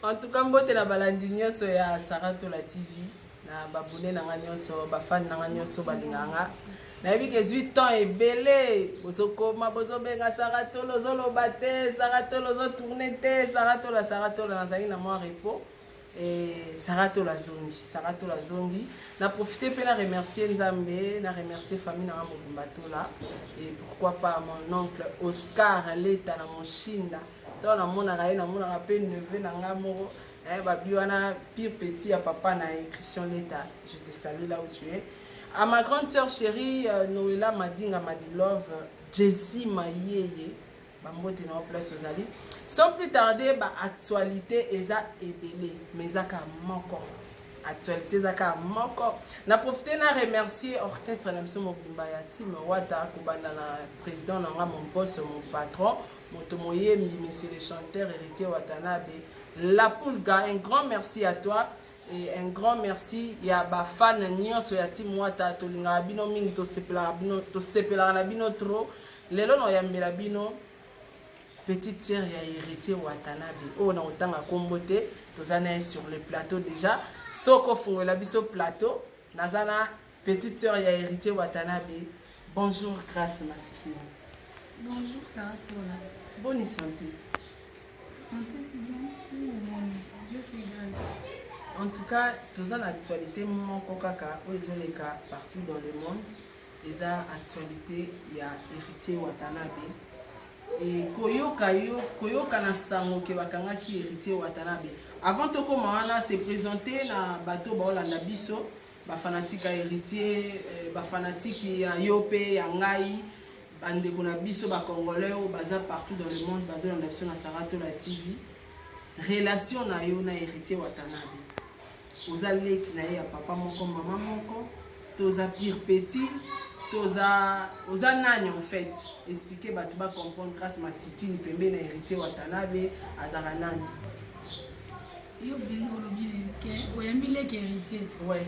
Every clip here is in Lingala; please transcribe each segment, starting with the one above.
En tout cas, mbote na balandi nyonso ya Saratola TV, na babone na nga nyonso, bafani na nga nyonso balingaka nga. Nayebi ke ezwi temps ebele, bozokoma, bozobenga Saratola, ozoloba te, Saratola ozotourne te, Saratola, Saratola, nazalaki na mwa repos. Et Saratola azongi, Saratola azongi. Na profiter mpe na remercier Nzambe, na remercier famille na nga mobimba Tola. Et pourquoi pas mon oncle Oscar Leta na Moshinda. Ntango namonaka ye, namonaka mpe neveu na nga moko, babi wana pire petit ya papa na ye, Christian Leta, je te salue là où tu es. À ma grande sœur chérie Noëlla Madinga Madilove, Jessie Mayeye, bambote na yo place ozali. Sans plus tarder, ba actualité eza ebele, mais eza kaka moko. Actualité eza kaka moko. Na profiter na remercier orchestre na biso mobimba ya Team Wata, kobanda na président na nga, mon boss, mon patron, moto moyembi, monsieur le chanteur Héritier Watanabe, La Pulga, un grand merci à toi. Et un grand merci ya bafan nyonso ya Team Wata, tolingaka bino mingi, tosepelaka bino, tosepelaka na bino trop. Lelo na oyambela bino petite sœur ya Héritier Watanabe, oyo na kotanga kombo te, toza na ye sur le plateau déjà. Soki ofungola biso plateau, naza na petite sœur ya Héritier Watanabe. Bonjour Grâce Masikini. Bonjour Sarah Tola. Bonne santé. Santé c'est bien. Omoni, Dieu fait grâce. En tout cas, toza na actualité moko kaka oyo ezoleka partout dans le monde, eza actualité ya Héritier Watanabe. E koyoka yo, koyoka na sango ke bakangaki Héritier Watanabe, avant tokóma wana, se présenter na bato baolanda biso, bafanatike ya Héritier, bafanatike ya yo mpe ya ngai, bandeko na biso bacongolais oyo baza partout dans le monde, bazolanda biso na Saratola TV. Relation na yo na Héritier Watanabe, oza leki na ye ya papa moko, mama moko, toza pire petit, toza, oza nani en fait? Explique bato bacomprendre Grâce Masikini pembeni na Héritier Watanabe azalaka nani? Yo bengi, olobi ke oyambi leki Héritier. Ouais.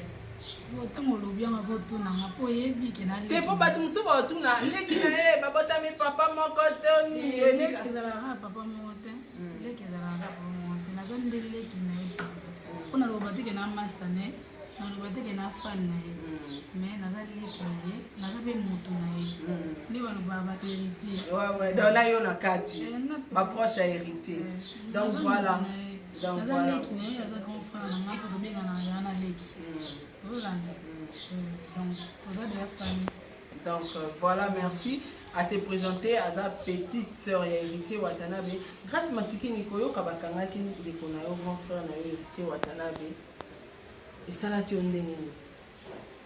Ntango olobi yango, avo otunanga mpo oyebi ke na Te, mpo bato mosusu baotuna leki na ye, babotami papa moko toni? Leki ezalaka kaka papa moko te, leki ezalaka kaka papa moko te. Naza nde leki na ye mpenza, mpo naloba te ke na master na ye, naloba te ke na fan na ye, mais naza leki na ye, naza mpe moto na ye, nde balobaka bato Héritier. Ouais, donc na yo na kati baproche ya Héritier, donc voilà, donc Naza voilà. leki na ye, aza grand frère na nga, mpo tobenganaka ya na leki, ozolanda. Donc toza deya famille. Donc voilà, merci à se présenter à sa petite sœur ya Héritier Watanabe. Grâce Masikini, koyoka bakangaki ndeko na yo, grand frère na yo Héritier Watanabe, esalaki yo ndenge nini?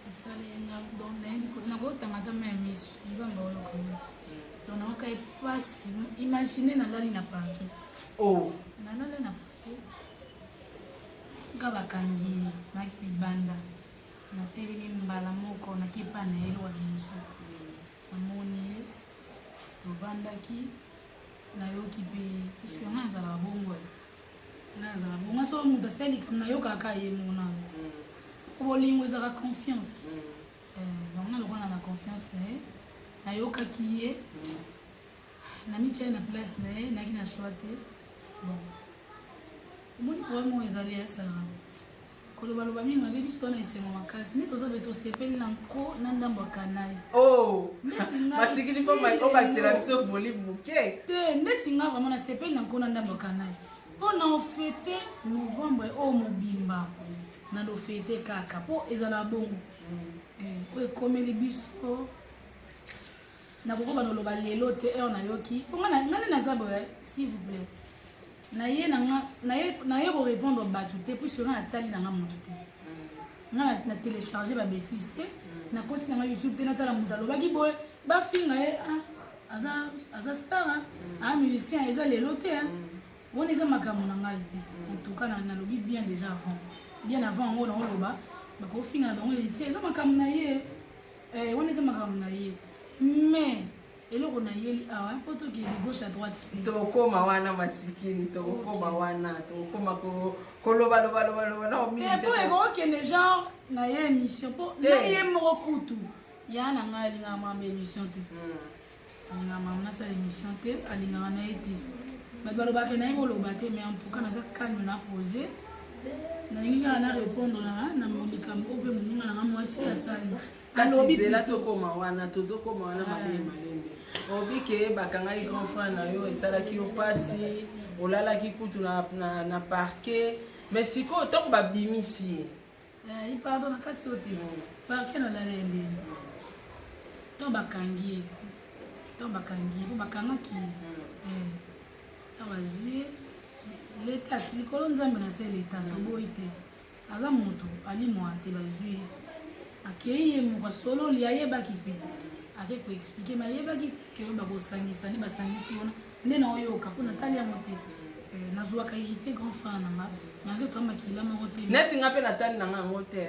Esalenga, donc nayebi nakotanga ata ma ya miso, Nzambe oyokanga. Donc nayoka ye mpasi. Imagine, nalali na parquet. Oh. Nalali na parquet, nga bakangi ye, naki libanda, natelemi mbala moko, naki epa na ye eloko liboso namoni ye, tovandaki, nayoki mpe ye, puisque nga nazalaka bongo, nga nazala bongo. So moto asali likambo, nayokaka ye monano, po bolingo ezalaka confiance. Donc nga lokola na confiance na ye, nayokaki ye, namitiai na place na ye, nayaki na choix te. Bon, omoni, problème oyo ezali ya Sara, kolobaloba mingi mabe. Biso toza na esengo makasi nde toza be, tosepeli na nko na ndambo ya kanai. Oh. Neti ngai Masikini, mpo obakisela biso volume moke. Te, ndeti nga vraiment nasepeli na nko na ndambo ya kanai, mpo na ofete novembre oyo mobimba, na lofete kaka mpo ezala bongo. Oyo ekomeli biso, nakokoba noloba lelo te. Heure nayoki mpo nga nde naza boye, s'il vous plaît, naye naye korépondre bato te, puisque nga natali nanga moto te, nga na télécharge babêtises te, nakoti nanga YouTube te, natala moto alobaki boye, bafinga ye. Aza, aza star, aa musicien, eza lelo te, wana eza makambo na ngai te. En tout cas, nalobi bien déjà avant, bien avant yango naoloba, bakofinga na bango Héritier, eza makambo na ye, wana eza makambo na ye. Mais eloko nayeli awa, mpo tokende gauche à droite te. Tokokóma wana, Masikini, tokokóma wana, tokokóma kolobalobaloba na mingi. Mpo ekokokende genre na ye émission, mpo na ye moko kutu ya na ngai alingaka mambo émission te, alingaka mama nasala émission te, alingaka na ye te. Bato balobaka nayebi oloba te, mais en tout cas naza calme, na posé. Nalingi kaka na répondre na likambo oyo mpe moninga nanga mwasi asali. Alobi zela, tokóma wana, tozokóma wana malembe malembe. Obi ke bakangaki grand frère na yo, esalaki yo mpasi, olalaki kutu na parquet. Mais sikoyo ntango babimisi ye? Pardon, na kati oyo te. Parquet nalala ye ndenge ntango bakangi ye, ntango bakangi ye, mpo bakangaki ye, ntango bazwi ye, leta ti likolo, Nzambe na se, leta toboyi te, aza moto alimwa te. Bazwi ye, akei ye moko, asololi, ayebaki mpe ake koexpliquer, mais ayebaki te ke bakosangisa nde basangisi wana. Nde na oyoka mpo natali yango te. Nazwaka Héritier grand frère na nga, nake toa makila moko te. Neti nga mpe natali na nga yango te.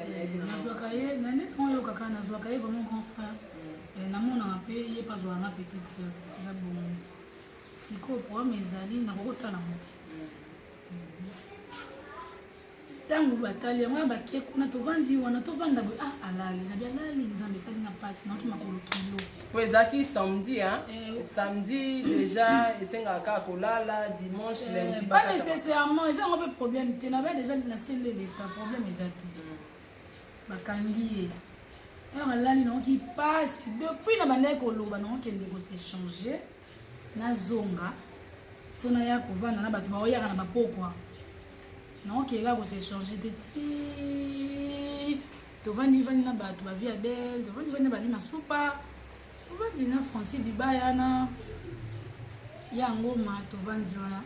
Nazwaka ye na nde oyoka kaka, nazwaka ye vraiment grand frère. Namonaka mpe ye mpe azwaka nga petite sœur. Eza bongo. Sikoyo programme ezali, nakokotala yango te. Ntango batali yango ya bake kuna, tovandi wana, tovanda boye, ah, alali nabi, alali. Nzambe, esali na mpasi, naoki makolo kilo. Po ezalaki samedi, hein? Samedi déjà esengaka kaka kolala, dimanche, lundi. Pas nécessairement, eza yango mpe problème te. Nabe déjà na se nde leta, problème eza te. Bakangi ye, heure alali, naoki mpasi. Depuis na bandaki koloba, naokende kos'échanger, nazonga mpona ya kovanda na bato baoyaka na bapokwa. Naokende kaka kos'échanger te, ti tovandi vandi na bato bavi Adele, tovandi vandi na bali masupa, tovandi na Francis Dibaya na ya ngoma, tovandi wana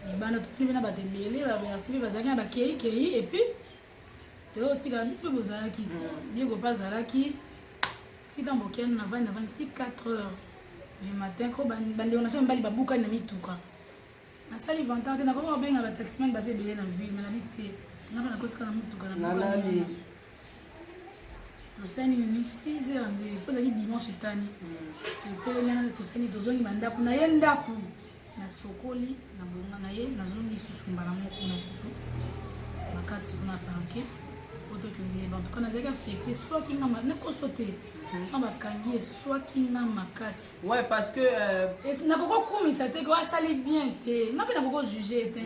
libanda, tofandi mpe na bato ebele, babersi mpe bazalaki na bakeikei. Et puis toyotikala biso mpe bozalaki ti Diego mpe azalaki ti ntango bokende. Navandi ti 4 heures du matin ko bandeko na so mibali babukani na mituka. Nasali vantard te, nakoma kobenga bataximan, baza ebele na ville, mais nabi te, nga mpe nakotika na motuka na Nalali. Tosali nini, 6 heures nde po ezalaki dimanche, etani, totelemi wana, tosali, tozongi bandako na ye. Ndako nasokoli, nabonga na ye, nazongi lisusu mbala moko na susu na kati kuna parquet po tokende. En tout cas nazalaki affecté, swaki nga nakoso te nga bakangi ye, swaki nga makasi. Ouais, parce que nakoki kokumisa te ko asali bien te, nga mpe nakoki kojuger te.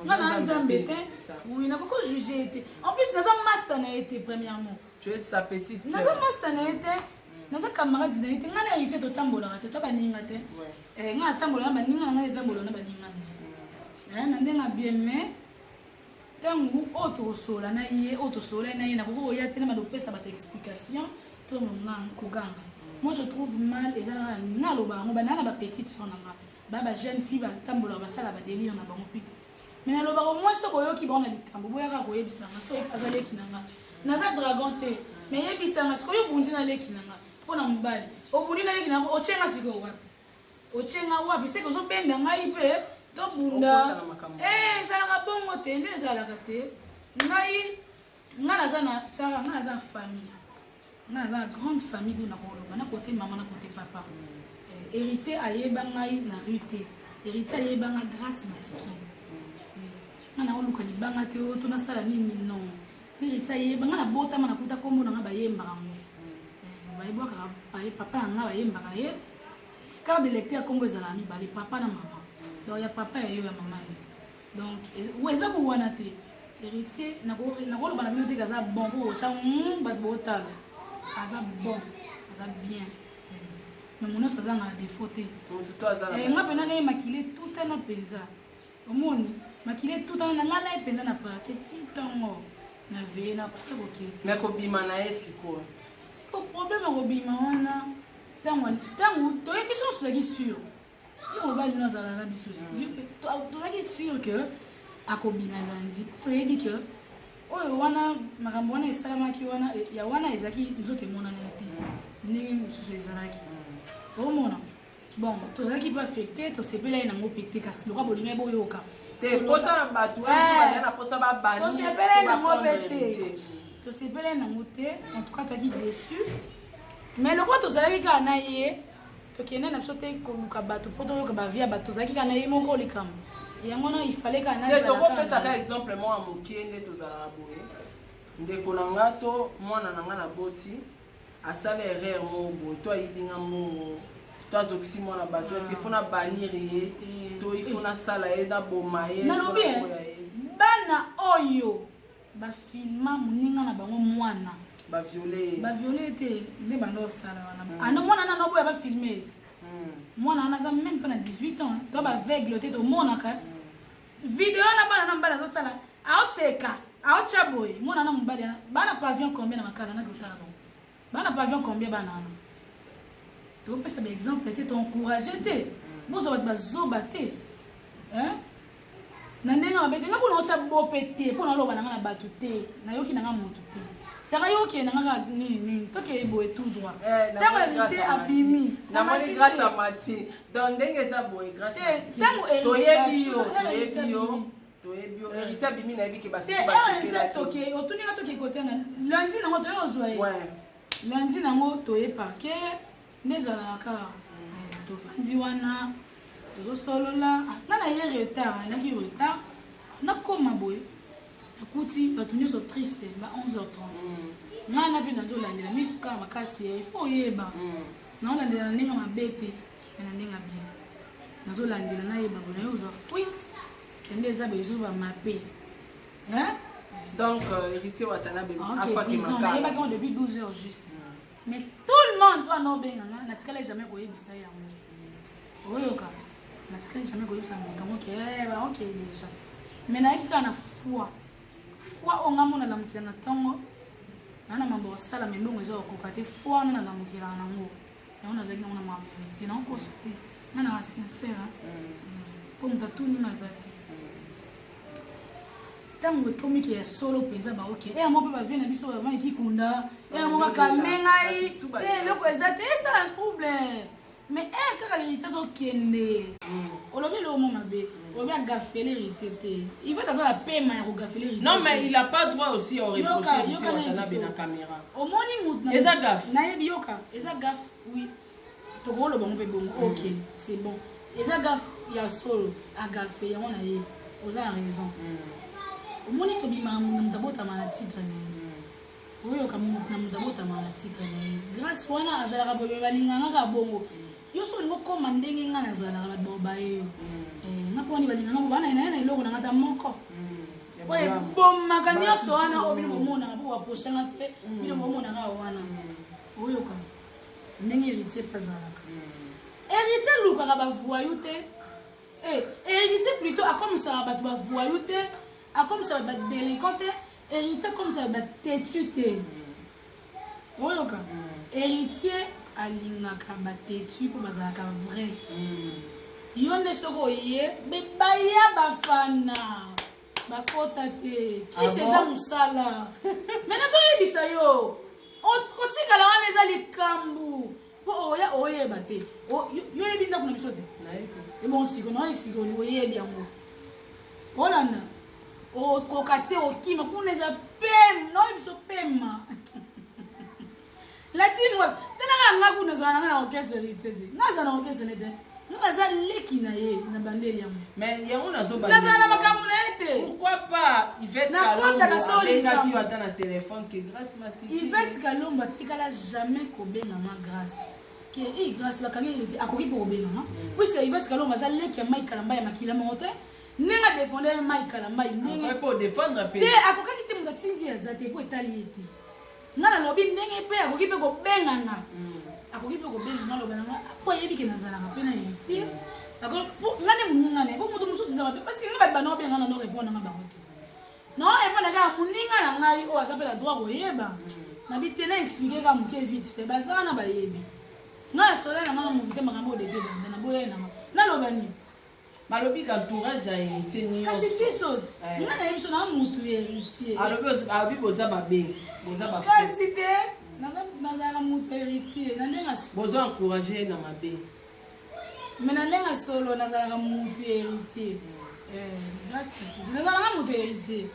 Nga na Nzambe te. Oui, nakoki kojuger te. En plus naza master na ye te, premièrement. Tu es sa petite sœur. Naza master na ye te, naza camarade na ye te. Nga na Héritier totambolaka te, to baninga te. Nga natambola na baninga na ngai, etambola na baninga na ye na ndenge ya bien. Mais ntango oyo tokosola na ye, oyo tosola na ye, nakoki koya te na bado kopesa bato explication to koganga. Moi je trouve mal, eza kaka nga aloba yango. Banaa na bapetite sœur na nga, baya bajeune fille, batambolaka, basala badélire na bango mpe. Mais nalobaka, moi soki oyoki bango na likambo, boyaka koyebisanga. Soki aza leki na nga, naza dragon te, mais yebisanga. Sikoyo obundi na leki na nga mpo na mobali, obundi na leki na nga, otyenga sikoyo wapi? Otyenga wapi? Seke ozobenda ngai mpe tobunda. Ezalaka bongo te, nde ezalaka te. Ngai, nga naza na Sara, nga naza na famille, nga naza na grande famille kuna, koloba na côté mama, na côté papa. Héritier ayeba ngai na rue te, Héritier ayeba nga grâce masikini. Nga naoluka libanga te oyo to nasala nini, non. Héritier ayeba nga nabotama, nakuta nkombo na nga bayembaka ngo, bayebwakaka papa na nga, bayembaka ye. Carte de lecteur, nkombo ezalaka mibale, papa na mama. Donc ya papa ya yo, ya mama yo. Donc eza kowana te. Héritier, nakoloba na bino te aza bon po otya bato bootala aza bon, aza bien, mais mo nyonso azanga na défaut te. Nga mpena naye makili etutana mpenza, omoni makili etutana, nalala ye mpenza na parquet ti ntongo na veye, nakoki kokende. Mais kobima na ye sikoyo? Sikoyo problème ya kobima wana, ntango toyebi biso nyonso, tozalaki sûr yo mobali no azala na biso, tozalaki sûr que akobima lundi. Toyebi ke oyo wana makambo wana esalamaki wana, ya wana ezalaki nzoto emonana te ndenge mosusu ezalaki omona. Bon, tozalaki mpe affecté, tosepela ye nango mpe te. Kasi lokwa bolingai boyoka. Te, posa na bato bazali na posa babani. Tosepela ye nango mpe te, tosepela ye nango te. En tout cas toyaki déçu, mais lokola tozalaki kaka na ye, tokende na biso te koluka bato mpo toyoka bavie ya bato. Tozalaki kaka na ye moko, likambo yango wana ifale kaka. Te, tokopesaka exemple moko ya mokie. Nde tozalaka boye, ndeko na nga to mwana na nga na boti asala erreur moko boye to ayibi nga mbongo. To azokisi mwana bato, est ce que faut na bannir ye to il faut nasala ye, naboma ye? Nalobi bana oyo bafilma moninga na bango mwana. Baviole. Baviole te nde banda osala wana. Ano mwana nano oboya bafilme ete mwana wana aza même mpe na 18 ans, to baaveugle te, tomonaka video wana. Bana na mobali azosala, aoseka, aotya boye. Mwana na mobali wana, bana pavillon combien na Makala? Naki otala bango, bana pavillon combien? Bana wana topesa baexemple te, toencourage te, bozwa bato bazoba te na ndenge mabe te. Nga kuna otya bope te mpo naloba na nga na bato te, nayoki na nga motu te. Saka yo okende na nga kaka nini nini, tokeye boye tout droit. Ntango Héritier abimi. Namoni Grâce Amati. Donc ndenge eza boye, Grâce, toyebi yo, toyebi yo, toyebi yo. Héritier abimi, nayebi ke bato. Toke otuninga, toke kote na lundi nango, toye ozwa ye lundi nango, toye parquet nde ezalaka kaka. Tovandi wana, tozosolola. Nga na ye retard, naki retard, nakóma boye, nakuti bato nyonso triste ba 11h30. Ngai na mpe nazolandela misu kaka makasi. Ya ifo oyeba, naolandela na ndenge mabe te, me na ndenge bien. Nazolandela, nayeba boye, naye ozwa fuite kende eza bezoba mabe. Donc Héritier Watanabe afaki. Nayebaki yango depuis 12 heures juste, mais tout le monde wana obenganga, natikali jamais koyebisa yango. Oyoka, natikali jamais koyebisa moto yango ke ok déjà, mais nayaki kaka na foi. Foi oyo nga mona nalamukela na ntongo, naa na mambo kosala, me mbongo eza kokoka te. Foi wana nalamukelaka nango, yango nazalaki nango na makambo Héritier. Nakokoso te, nga naka sincère mpo moto atuni nga aza te. Ntango ekomiki ya solo mpenza, baoke e yango mpe bavie na biso bavandiki kunda e yango bakalme ngai te, eloko eza te, esala trouble. Mais e kaka Héritier azokende, olobi eloko mo mabe, olobi agafele Héritier te. Il faut aza na pema ya kogafele Héritier. Non, mais il a pas droit aussi à reprocher Héritier Watanabe na caméra. Omoni mutu eza gaffe. Nayebi, yoka, eza gaffe, oui, tokoloba ngo mpe bongo. Ok, c'est bon, eza gaffe ya solo, agaffe yango na ye, oza na raison. Omoni, tobimaka na moto abotama na titre na ye. Oyoka, moto na moto abotama na titre na ye. Grâce wana azalaka boye, balinganga kaka bongo. Yo so olingi okóma ndenge nga nazalaka, bato baobaye yo. Nga mpo wani balinganga bo bana na ye na eloko na nga ta moko oyo ebomaka nyonso wana oyo bino bomonaka mpo baposhanga te. Bino bomonaka wana, oyoka ndenge Héritier mpe azalaka. Héritier alukaka bavoyou te. Héritier plutôt akomisaka bato bavoyou te, akomisaka bato badélinquant te. Héritier akomisaka batetu te. Oyoka, Héritier alingaka batetu mpo bazalaka vrai. Yo nde soki oye baya bafana bakota te kisi eza mosala. Me nazoyebisa yo, kotikala wana eza likambo mpo oya oyeba te. Yo oyebi ndako na biso te. Ebon siko na siko oyebi yango, olanda okoka te, okima kuna eza pema. Naoyebi biso pema latine talaka nga kuna ezala nanga na orchestre Héritier te. Nga aza na orchestre ne te, nga naza leki na ye na bandeli yango. Mais yango nazoba. Nazala na makambo na ye te. Pourquoi pas Yvette Kalombo abengaki yo ata na téléphone ke Grâce Masiki? Yvette Kalombo atikala jamais kobenganga Grâce ke e Grâce bakangi Héritier. Akoki mpo kobenganga puisque Yvette Kalombo aza leki ya Mike Kalamba ya makila moko te. Ndenge adefende Mike Kalamba, ndenge mpo défendre mpe. Te, akokaki te, moto atindi aza te mpo etali ye te. Nga nalobi ndenge mpe akoki mpe kobenganga, akoki mpe kobenganga, aloba nanga mpo ayebi ke nazalaka mpe na Héritier. Nga nde moninga na ye, po moto mosusu eza mabe parce que nga bato bana obenga na no répondre nanga bango te. No répondre kaka moninga na ngai oyo aza mpe na droit koyeba. Nabi te, na explique kaka moke vite fait. Baza wana, bayebi nga na soleil na nga na motu te. Makambo oyo depuis ebanda na boye nanga, naloba nini? Balobi ka entourage ya Héritier nyonso. Kasi biso, nga nayebi biso na mutu ya Héritier. Alobi boza mabe, boza ba Kasi te, nazalaka mutu ya Héritier na ndenge bozo encourage na mabe. Mais na ndenge solo, nazalaka mutu ya Héritier grâce. Kasi nazalaka mutu ya Héritier.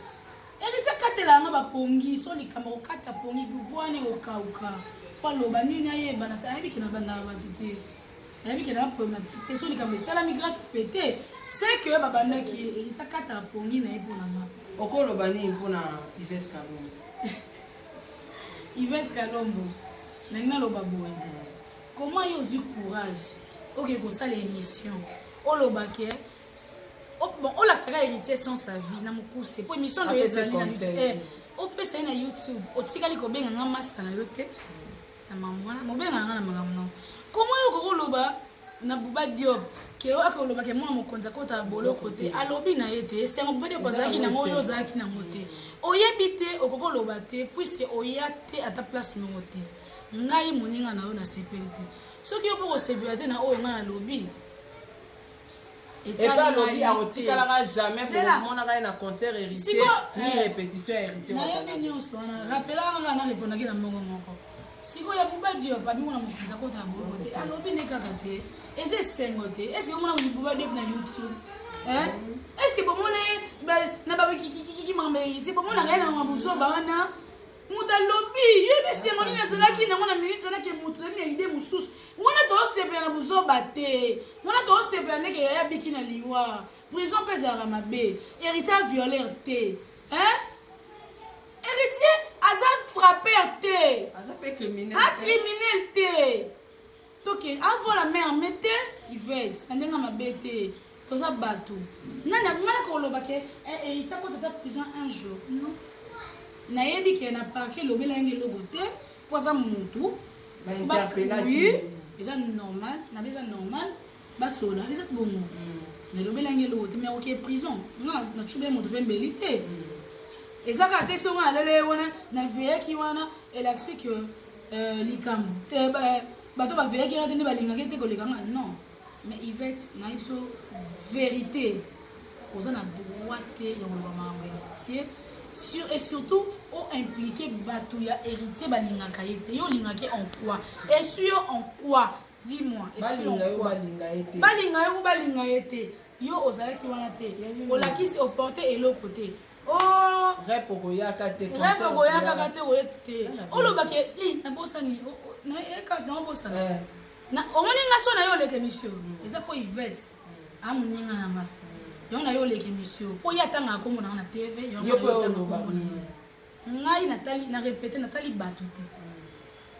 Héritier akatelaka nga bapongi so likambo, kokata pongi voani kokauka fo aloba nini, ayeba ayebi ke na bandaka bato te, nayebi ke na problématique te. So likambo esalami grâce pete, c'est que babandaki ye, Héritier akataka pongi na ye mpo na nga. Okoloba nini mpona Yvette Kalombo? Yvette Kalombo, nangi naloba boye: comment yo ozwi courage? Oke kosala émission, oloba ke bon, olakisaka Héritier sans sa vie na mokuse, po émission na yo Apesa ezali na conseil. YouTube. Opesa ye na YouTube, otikali kobenga nga master na yo te na makambo wana, mobengaka nga na makambo nango. Comment yo okoki oloba na Buba Diop ke oyo akoloba ke mwana mokonzi akota boloko te? Alobi na ye te esengo Buba Diop azalaki nango, oyo ozalaki nango te, oyebi te, okoki oloba te puisque oya te ata place moko te. Ngai moninga na yo, nasepeli te. Soki yo mpo kosepela te na oyo ngai nalobi, epe alobi akotikalaka jamais Zela. komonaka ye na concert Héritier Siko, ni répétition ya Héritier. Nayebi nyonso wana, rappelaka kaka, na répondaki na moko moko. Sikoyo ya Buba Diop, abi mwana mokonzi akota boloko te, alobi nde kaka te eza esengo te. Est ce que omona Buba Diop na YouTube? Hein? Est ce que bomona ye na babikikikiki makambo ya Héritier? Bomonaka ye na makambo buzoba wana? Moto alobi, yoyebi esengo nini azalaki nango na minute azalaki moto azalaki na idée mosusu wana. Toosepela na buzoba te wana, toosepela ndeke yaya abiki na liwa. Prison mpe ezalaka mabe. Héritier avioleur te, hein? Héritier aza frappeur te. Aza mpe criminel. A criminel te. Toke avola mare me te, Ivete, na ndenge mabe te. Toza bato nani ngana koloba ke Héritier akota ata prison un jour? Non, nayebi ke na parquet elobela yango eloko te, mpo aza motu. Bainterpellaki. Oui, eza normal nabe, eza normal basola, eza bongo. Nalobela yango eloko te, mais oke prison, nga nacuba ye moto mpe mbeli te. Eza kaka te songo alele ye wana na veyaki wana, elakisi ke likambo te. Bato baveyaki nga te nde balingaki te koleka nga, non. Mais Ivete, nayebi so vérité, oza na droit te ya koloba makambo ya Héritier sur et surtout oimpliqué bato ya Héritier balingaka ye te. Yo olingaki en quoi? Esui yo en quoi? Dis-moi, esui en Balinga yo, quoi? balinga ye te. Balinga yo, balinga ye te, yo ozalaki wana te. Olakisi oporte eloko te. Oh, rep okoyaka te. Rep okoya kaka te, oye te. Olobaki i nabosani nabosana. Omoni nga so na yo oleka émission, eza mpo Ivete amoninga na nga, yango na yo oleka émission mpo ye atangaka kombo na nga na TV. Yango Yo na mpe yo otanga oloba. kombo na ye. Ngai natali, na répété, natali bato te.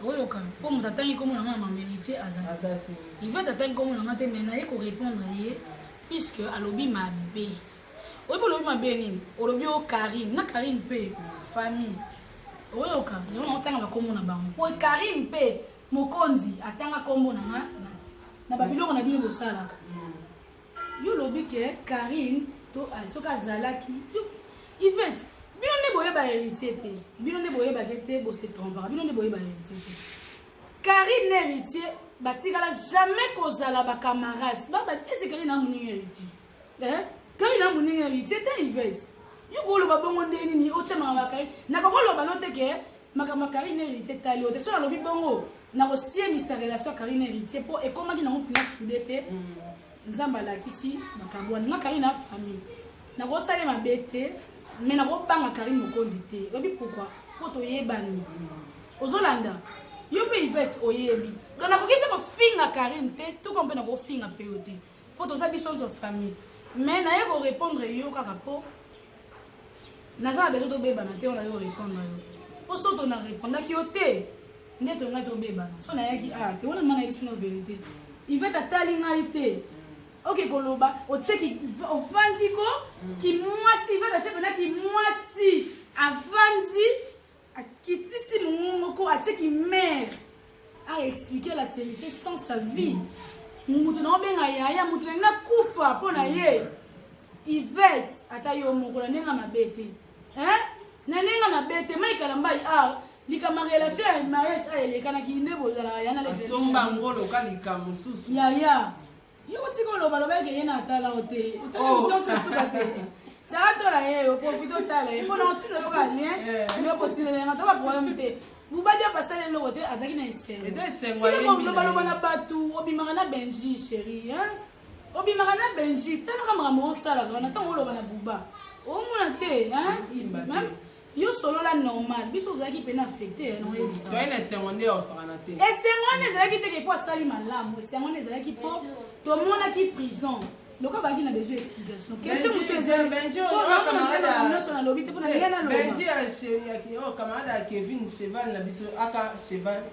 Oyoka, mpo moto atangi kombo na nga na mambo Héritier aza te. Aza te. Ivete atangi kombo na nga te, mais naye korépondre ye puisque alobi mabe. Oyebi olobi mabe nini? Olobi o Karine na Karine mpe famille. Oyoka, yango na otanga bakombo na bango, po Karine mpe mokonzi atanga kombo na nga na babiloko na bino bosalaka. Yo olobi ke Karine to soki azalaki Ivete, bino nde boyeba Héritier te, bino nde boyebaki te, bose trompaka, bino nde boyeba Héritier te. Karine na Héritier batikala jamais kozala bacamarade. Ese Karine na moninga Héritier? Karine na moninga Héritier te. Ivete, yo koloba bongo nde nini? Otya makambo ya Karine, nakokoloba no te ke makambo ya Karine na Héritier tali yo te. So nalobi bongo, nakosiemisa relation ya Karine na Héritier, mpo ekomaki nango mpena sude te. Nzambe alakisi makambo wana. Nga Karine na famille, nakosala mabe te, mais nakobanga Karine mokonzi te. Oyebi pourquoi? Mpo toyebani. Ozolanda yo mpe Ivete, oyebi. Donc nakoki mpe kofinga Karine te, tuka mpe nakofinga mpe yo te, mpo toza biso nyonso famille. Mais naye korépondre yo kaka mpo naza na besoin tobebana te. Wana yo répondre yo mpo so tona répondaki yo te nde tongai tobebana. So nayaki a te wana, ma nayebisi no vérité. Ivete atali ngai te. Oke koloba otieki, ovandi ko kimwasi. Ivete atie mpena kimwasi, avandi, akitisi mongongo ko atieki mare aexpliquer la vérité sans sa vie. Mutu na obenga yaya, mutu nalingi nakufa mpo na ye. Ivete, ata yo moko, na ndenge mabe te, na ndenge mabe te. Maikala mbai a likambo relation ya mariage a elekanaki nde bozalaka ya na Asomba ngolo ka likambo mosusu. Yaya, yo kotika oloba, loba eke ye na atala o te, otala Oh. mission se suka te. Sara tola ye, oprofite otala ye mpona otinda loka lien. Nde okotinela yanga to baproblème te. Bubadi apasala eloko te, azalaki na esengo. Eza esengo, Sika ayembi na kolobaloba ye. na bato. Obimaka na Benji, chéri, hein? Obimaka na Benji, talaka makambo osalaka wana. Ntango oloba na Buba, omona te, hein? Simba te. Même yo solola normal, biso ozalaki pene affecté na oyebisa. Toye na esengo nde osakana te. Esengo wana ezalaki teke mpo asali malamu. Esengo wana ezalaki mpo tomonaki prison. Lokola bazalaki na besoin ya explication. Question mosusu ezali mpo naomona nyonso nalobi te mpo na ndenge naloba. Benji ya oh, camarade ya Kevin Cheval na biso aka Cheval.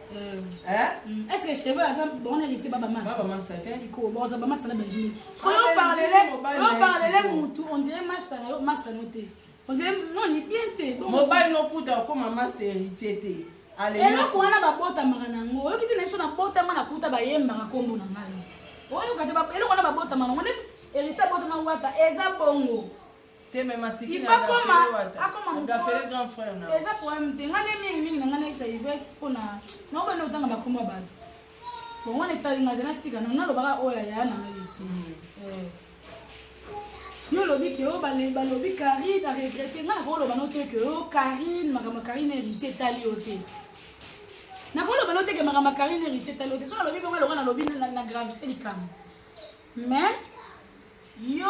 Eh? Est-ce que Cheval aza bon héritier baba masta? Baba masta te. Siko bon za masta na Benji. Siko yo parlele yo parlele mutu on dirait masta na yo masta no te. On dirait non ni bien te. Mobali no kuta okoma masta héritier te. Eloko wana babotamaka na yango oyoki te na biso nabotama nakuta bayembaka nkombo na ngai oyoka te eloko wana babotama nango nde héritier abotama wata eza bongo akoma akoma eza problème te ngai nde mingimingi na ngai nayebisa Yvette mpona naobanda kotanga bakombo ya bato bongo wana etali ngai te natika nalobaka oyo aya na ngai ti Yo olobi ke oyo balobi Carine a regrette nga nakoloba no te ke oyo Carine makambo ya Carine héritier etali yo te nakoloba no te ke makambo ya Carine héritier etali yo te soki nalobi bongo eloko nalobi na gravise likambo mais yo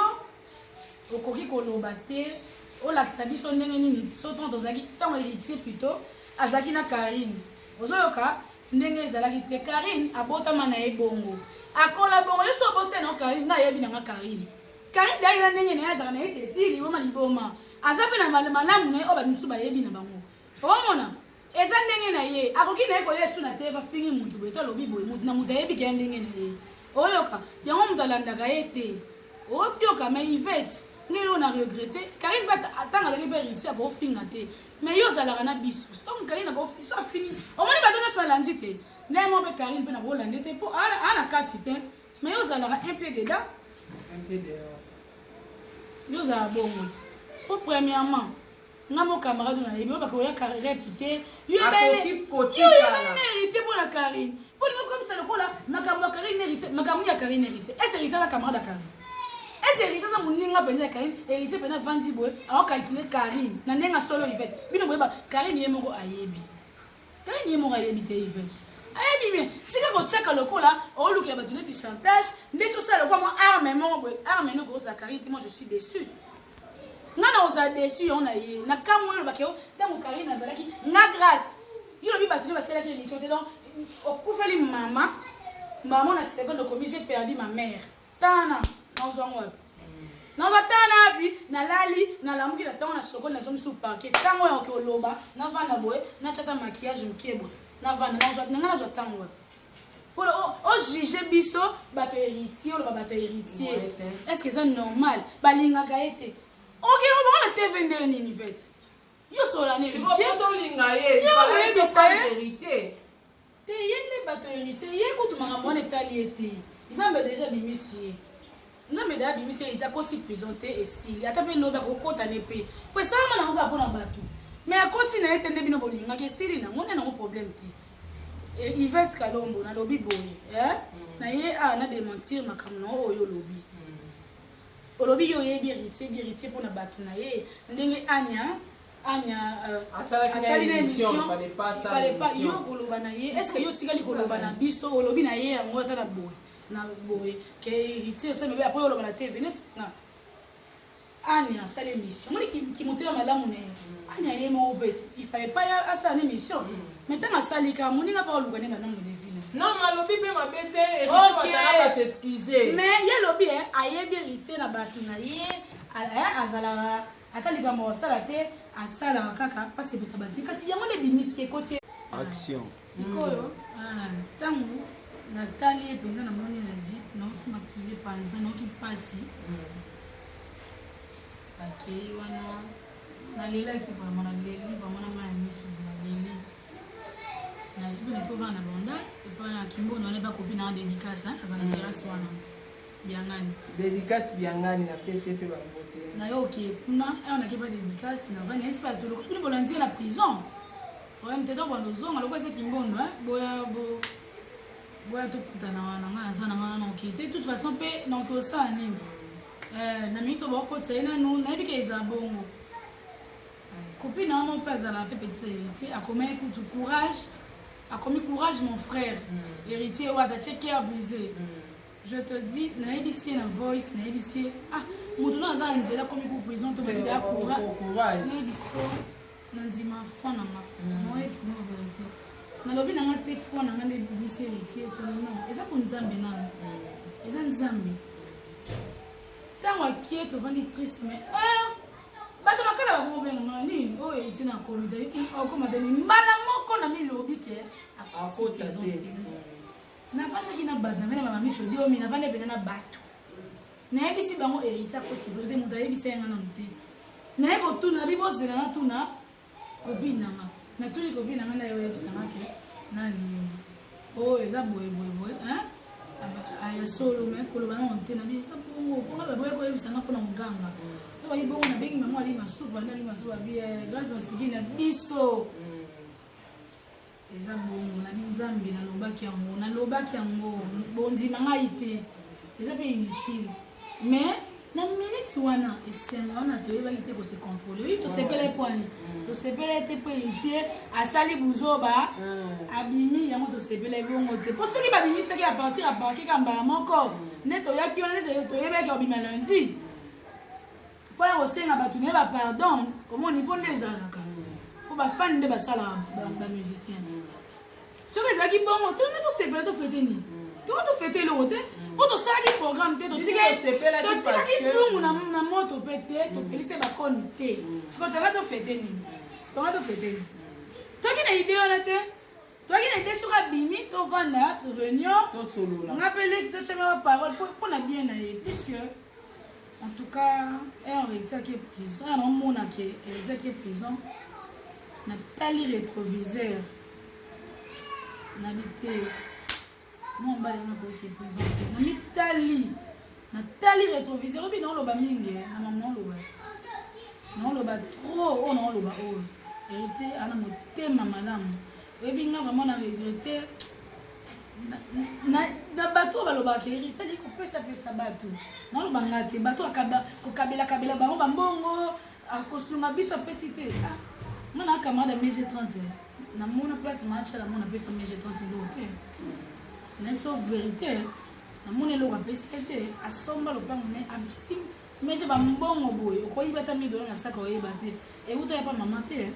okoki koloba te olakisa biso ndenge nini so ntango tozalaki ntango héritier plutôt azalaki na Carine ozoyoka Ndenge ezalaki te Carine abotama na ye bongo akola bongo yo so obosani na Carine nga ayebi na nga Carine Carine da eza ndenge na ye azalaka na ye te ti liboma liboma aza mpe na malamu na ye oyo bato mosusu bayebi na bango omona eza ndenge na ye akoki na ye koya esu na te bafingi motu boye to alobi boye motu na motu ayebi keya ndenge na ye oyoka yango moto alandaka ye te oyoka mais Yvette ngai oyo na regrette Carine mpe ntango azalaki mpe héritier akofinga te Mais yo ozalaka na biso. Donc Karine ako so afini. Omoni bato nyonso alandi te. Ndenge moko mpe Karine mpe nakolanda te mpo aa na kati te. Mais yo ozalaka un pied dedans. Un pied dehors. Yo ozala bongo. Po premièrement nga mo camarade na yebi oyo bakoya rep te yo ebele na héritier mpo na Karine mpo lingo komisa lokola makambo ya Karine héritier makambo ya Karine héritier est-ce héritier aza camarade ya Karine Ese héritier aza moninga mpenza ya Karine, héritier mpenza avandi boye aocalcule Karine na ndenge ya solo Yvette. Bino boyeba Karine ye moko ayebi. Karine ye moko ayebi te Yvette. Ayebi mais sika kotiaka lokola olukela bato neti chantage, ndeti osala lokola mwa arme moko boye, arme noko ozala Karine te, moi je suis déçu. Nga na ozala déçu yango na ye. Na kamwe olobaki yo ntango Karine azalaki nga grâce. Yo lobi bato nde basalaki émission te donc okufeli mama mama na seconde okomi j'ai perdu ma mère. Tana nazwa yango wapi? Nazwa tana wapi? Nalali, nalamuki na ntongo na sokoli nazongi su parquet. Ntango oyo oke oloba, navanda boye, natyata maquillage moke boye. Navanda, nazwa na ngai nazwa ntango wapi? Polo o juge biso bato héritier, oloba bato héritier. Est-ce que eza normal? Balingaka ye te. Oke oloba na TV ndenge nini Yvette? Yo solola na héritier. Tolinga ye, il fallait héritier. Te ye nde bato ya heritier ye kutu makambo wana etali ye te nzambe deja abimisi ye nzambe deja abimisi ye akoti prison te esili ata mpe lobi akokota ne mpe po esalama nango kaka mpona bato mais akoti na ye te nde bino bolingaki esili nango nde nango problème te eh, Yves Kalombo nalobi boye eh? Mm. na ye awa na dementir makambo na oyo olobi mm. olobi yo oyebi héritier bi héritier mpona bato na ye ndenge anya Anya euh, asali na émission fallait pas yo koloba na ye est ce que yo otikali koloba na biso olobi na ye yango ata na boye na boye ke héritier osali mabe après oloba na tv neti nga Anya asali émission omoni kimotema malamu na ye mm. Anya ye moko mpe il fallait pas asala na émission mm. mais ntango asali kaka moninga mpe aluka nde banongo de vie non malobi mpe mabe te héritier watana basexcuse mais ye alobi ayebi héritier na bato na ye azalaka Ata likambo akosala te asalaka kaka asepesa bato te kasi yango nde ebimisi ekoti action sikoyo ntango ah, natali ye mpenza namoni na jeep naoki makili epanza naoki mpasi bakei wana nalelaki vraiment naleli vraiment na mai ya miso naleli nazwi mpe naki ovanda na banda epai na kimbono wana epa kopi na dédicace aza na terrasse wana Biangani. Dedicace Biangani na pesi ye pe ba mbote. Na yo oke kuna awa nake pa dedicace na vani ayebisi bato lokola bino bolandi ye na prison problème te donc bando ozonga lokola eza kimbondo boya bo boya tokutana wana ngai naza na ngai naoke te toute façon mpe naoke osala nini eh, na mingi to bakotisa ye nanu nayebi ke eza bongo eh, copine wana mpe azalaka mpe petite héritier akomaki kutu courage akomi courage mon frère mm. héritier wata tie cœur brisé mm. Je te dis, nayebisi ye na voice, nayebisi ye, ah, moto na aza na nzela akomi ku prison to batida ya courage. Nayebisi yo na ndima foi na nga. Mm. Nayebisi bino verité. Nalobi na nga te foi na nga nde ebimisi héritier to non. Eza ko Nzambe nanu. Mm. Eza Nzambe. Ntango akie, tovandi triste, mais heure bato makala bakokobenga nga nini oyo eti na komi te, okoma te mbala moko na milobi ke akota te. Navandaki na bato, navandi na bamamicho diomi, navandi pene na bato, nayebisi bango Héritier akoti liboso te. Moto ayebisa ye nga nanu te. Naye kotuna bi bozela, natuna copine nanga. Natuni copine nanga, nde oyebisanga ke nani oyo eza boye boye boye aya solo. Me koloba nango te, nabi eza bongo mponga baboye koyebisanga mpona koganga to babi bongo. Nabengi mama Ali Masupa, nde Ali Masupa abi Grâce Masiki na biso eza bongo. Nabi Nzambe, nalobaki yango, nalobaki yango, bondima ngai te, eza mpe inutile. Mais na minute wana, esengo wana, toyebaki te kose contrôler. Oyi tosepela epwani, tosepela te mpo Héritier asali buzoba, abimi yango. Tosepela ebongo te, mpo soki babimisaki à partir ya parquet ka mbala moko nde toyaki wana, nde toyebaki obima lundi mpo ya kosenga bato na ye bapardon. Omoni mpo nde ezalaka, mpo bafani nde basalaka bamusicien. Soki ezalaki bongo, tonga tosepela, tofete nini? Tonga tofete eloko te, mpo tosalaki programme te, totikaki nzungu na moto mpe te, topelisi bakoni te. Siko tonga tofete nini? Tonga tofete nini? Toki na idée wana te. Toki na idée soki abimi, tovanda réunion, tosolola. Nga mpe leki, totyanga baparole mpo na bien na ye, puisque en tout cas heure etiaki prison ya naomona ke etiaki prison. Natali rétroviseur, nabi te, mwa mobali wana akoki prison te. Namitali, natali rétroviseur, obi naoloba mingi na mama, naoloba, naoloba trop. Oyo naoloba oyo, Héritier ana motema malamu. Oyebi nga vraiment na regrette na bato oyo balobaka Héritier ali kopesapesa bato. Naoloba nga te, bato kokabelakabela bango bambongo, akosunga biso, apesi te. Ah, nga na camarade ya MG 30, namona place maacha, namona apesa MG 30 eloko te. Na biso vérité, namoni eloko apesi te. Asomba lopango, me asim mege bambongo boye, okoyiba ata 1000 $ na saka, oyeba te euta ya pa mama te.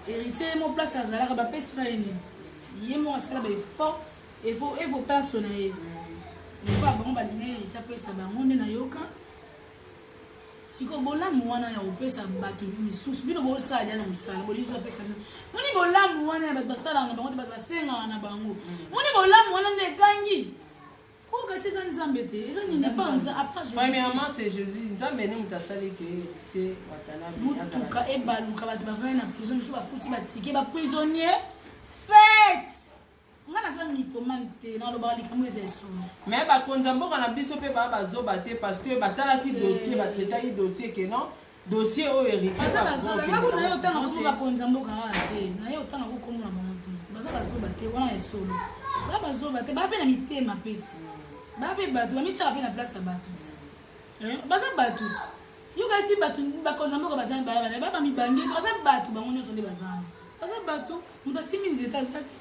Héritier mo place azalaka, bapesaka ye nini? Ye moko asala baeffort, efo perso na ye. Lokola bango balingi Héritier apesa bango, nde nayoka sikoyo bolamu wana ya kopesa bato misusu. Bino bosala dia na mosala, bolingi apesa bino. Moni bolamu wana ya bato basalaka na bango te, bato basengaka na bango. Moni bolamu wana nde ekangi oyo, kasi eza Nzambe te, eza nini? Après Premièrement, c'est Jésus. Nzambe nde moto asali ke Héritier Watanabe. Motuka ebaluka, bato bavandi na prison, misu bafuti batike, baprisonnier fête. Nga naza mythomane te, nalobaka likambo eza esolo. Mais bakonzi ya mboka na biso mpe baa bazoba te, parce que batalaki dossier, batraitaki dossier ke non, dossier oyo Héritier Baza bazoba. Nga kuna ye otanga komo bakonzi ya mboka wana te, na ye otanga kokomona bango te. Baza bazoba te, wana esolo. Baa bazoba te, baa mpe na mitema peti, baa mpe bato, bamitiaka mpe na place ya bato ti. Baza bato ti. Yoka esi bato bakonzi ya mboka baza baya ba bamibange, baza bato, bango nyonso nde baza wana, baza bato. Moto asimbi nzete aza te,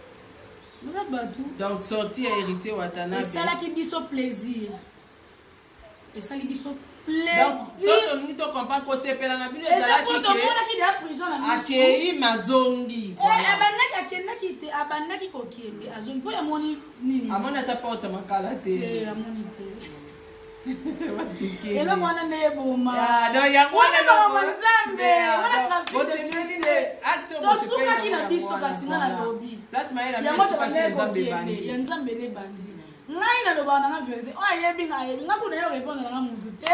baza bato. Donc sortie ya Héritier Watanabe esalaki biso plaisir, esali biso donc plaisir. So tolingi tocomprendre, kosepela na bino Eza ezalaki po ke tomonaki deya prison na miso. Akei mazongi. Eh, abandaki, akendaki te, abandaki kokende, azongi mpo yamoni nini? Amoni ata porte makala te. Te. Amoni te. Masikini. Eloko wana nde eboma. Ah, donc yango wana wana makambo Nzambe wana. Trafic. Tosukaki na biso, kasi nga nalobi yango, tobandaki kokende ya Nzambe nde bandi. Ngai nalobaka nanga vérité, oyo ayebi nga ayebi nga. Kuna ye orépondre nanga mutu te,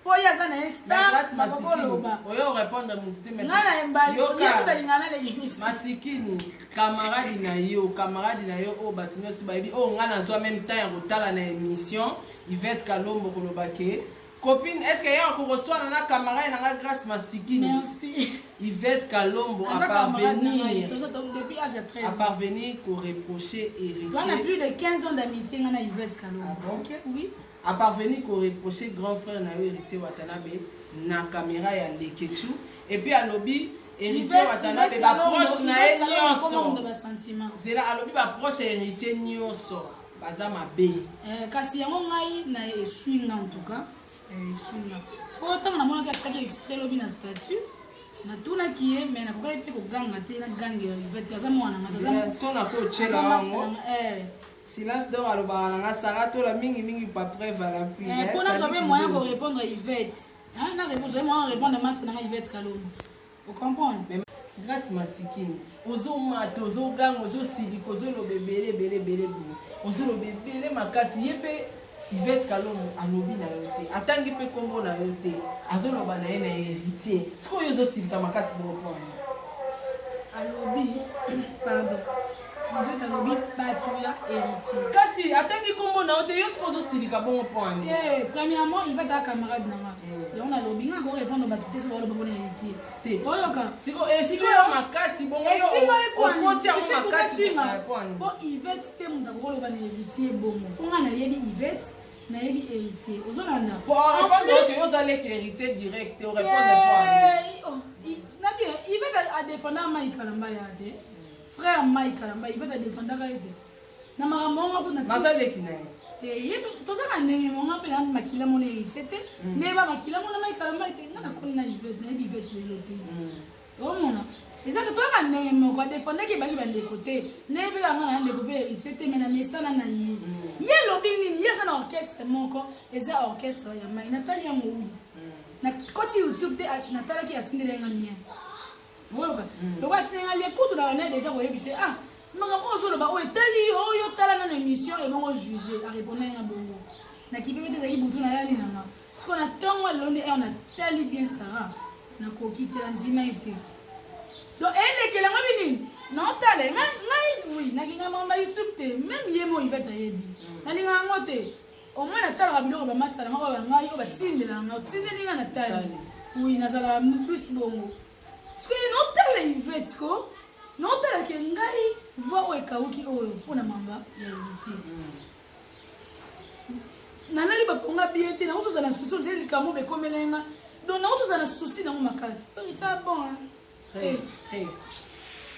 mpo ye aza na ye star, nakokoloba. Oyo orépondre mutu te. Ngai na mbali ye kuta alingaka naleki miso. Masikini, camarade na yo, camarade na yo oyo bato nyonso bayebi, oyo ngai nazwa même temps ya kotala na émission Yvette Kalombo, koloba ke copine, est ce que ye akokoswana na camarade na ngai Grâce Masikini? Merci. Yvette Kalombo aza camarade na ngai. aparvenir Toza depuis âge ya 13 à ans. parvenir koreprocher Toi, on a Héritier plus de 15 ans d'amitié nga na Yvette Kalombo. Ah bon? Ok, oui. À parvenir koreprocher grand frère na yo Héritier Watanabe na caméra ya Lekechu, et puis alobi Héritier Watanabe, baproche na ye nyonso Basentiment. Zela, alobi baproche ya Héritier nyonso baza mabe. Eh, kasi yango ngai na esui nga, en tout cas esui nga, po ntango namonaki atiaki extrait lobi na statut, natunaki ye, mais nakokaki mpe koganga te, nagangela Yvette, aza mwana nga. So na kotyela yango. Silence donc alobaka na nga Sarah Tola mingi mingi pa preuve à l'appui. Eh, mpo nazwa mpe moyen korépondre Yvette. Na réponse moyen répondre masi na nga Yvette Kalombo. Ocomprendre? Grâce Masikini, ozomata, ozoganga, ozosilika, ozoloba ebele ebele ebele boye, ozoloba ebele makasi. Ye mpe Yvette Kalombo alobi na yo te, atangi mpe nkombo na yo te, azoloba na ye na Héritier. Sikoyo ozosilika makasi bongo mpo wana? Alobi, pardon, Yvette alobi bato ya Héritier. Kasi atangi nkombo na yo te, yo sikoyo ozosilika bongo mpo wana? Te, premièrement, Yvette aza camarade na nga. Yango nalobi nga korépondre bato te soki baloba mpona Héritier. Te. Oyoka? Siko esiko yo makasi bongo, yo okoti yango makasi mpo Yvette te moto akokoloba na Héritier bongo, mpo nga nayebi Yvette, nayebi Héritier, ozolanda? Yo ozaleki Héritier direct, orépondre. Nabi Yvette adefendaka Mike Kalamba ya te, frère Mike Kalamba. Yvette adefendaka ye te na makambo wango kuna. Nazaleki na ye. Te, ye tozaka ndenge monga mpe na makila mona Héritier te, nde ba makila mona Mike Kalamba te. Nga nakoli na Yvette, nayebi Yvette lelo te. Omona, ezaka toyaka ndenge moko, adefendaki ebaki bandeko te, nayebi kaka nga na ndeko mpe Héritier te, me na mesana na ye. Ye alobi nini? Ye aza na orchestre moko, eza orchestre ya mai. Natali yango, wi, nakoti YouTube te, natalaki, atindeli yanga lien. Oyoka, lokola atindeli nga lien, kutu na bana déjà koyebisa: "Ah, makambo oyo ozoloba oyo etali yo oyo, tala nano émission ebongo juge." Arépondre yanga bongo, nakipe mpe te. Ezalaki butu, nalali nanga. Sikoyo na ntongo lelo nde heure natali bien Sara, nakoki te, na ndima ye te. Donc elekelanga bi nini naotala ngai. Oui, nalinga makambo ya YouTube te, même ye mo Yvette ayebi, nalinga yango te. Au moins natalaka biloko bamasala nga oyo bangai oyo batindelaka nga, otindeli nga, natali. Oui, nazala plus bongo. Sikoyo naotala Yvette ko, naotalake ngai voix oyo ekauki oyo mpona mamba ya Héritier. Nalali baponga bien te, nango tozala na souci, onzeli likambo bekomela ye nga, donc nango tozala na souci nango makasi. Héritier, bon, hein?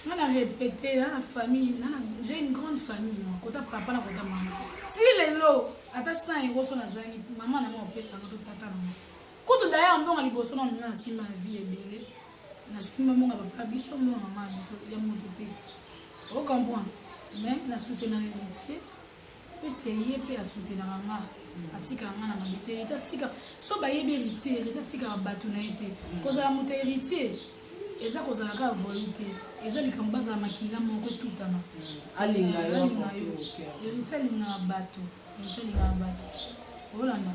Nga na répété na na famille na, j'ai une grande famille, moi, kota papa na kota mama. Ti lelo ata 100 euro so nazwangi, mama na nga opesanga to tata na nga. Kutu d'ailleurs mbongo liboso nano na nsima ya vie ebele, na nsima mbongo ya papa biso, mbongo mama biso, ya moto te, ocomprendre? Mais na soutenaka Héritier puisque ye mpe asoutenaka nga, atikaka nga na mabe te. Héritier atika, so bayebi Héritier, Héritier atikaka bato na ye te. Kozala moto ya Héritier eza kozala kaka voyu te, eza likambo bazala makila moko etutana. Alinga yo. Alinga yo. Héritier alingaka bato, Héritier alingaka bato, olanda?